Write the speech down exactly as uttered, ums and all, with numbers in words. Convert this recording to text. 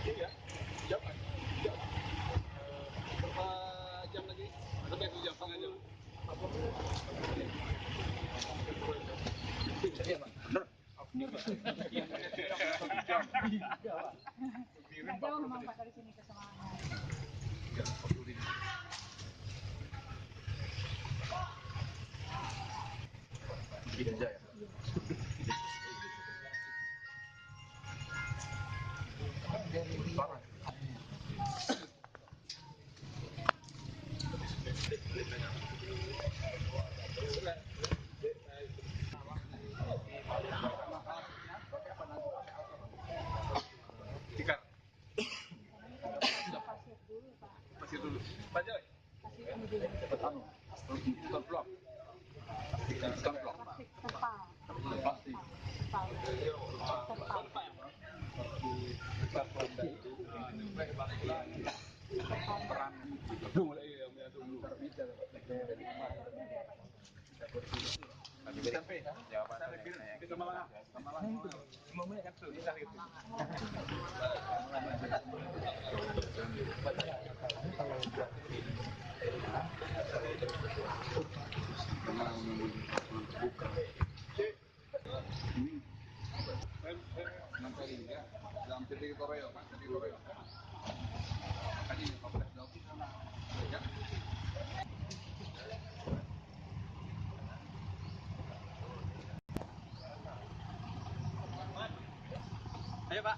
Iya, jam, jam. Eh, berapa jam lagi? Lebih satu jam, setengah jam. Iya, Pak. Bener. Iya, Pak. Jam. Setengah jam memang, Pak, dari sini ke Semarang. Iya, empat puluh ribu. Tidak jaya. Parah. Tikar. Pasir dulu, Pak. Pasir dulu. Pasir. Anu, bukan blok. Bukan blok. Plastik, terpal. Plastik. Terpal. Terpal. Terpal. Peran. Dulu, iya, iya, dulu. Sampai. Sampai. Kita malam. Lima menit kan tu, kita gitu. Kalau buat ini, bukan. Nampak ini ya, dalam titik Korea, kan? Titik Korea. Tadi empat belas jam. Ya. Ayo, Pak.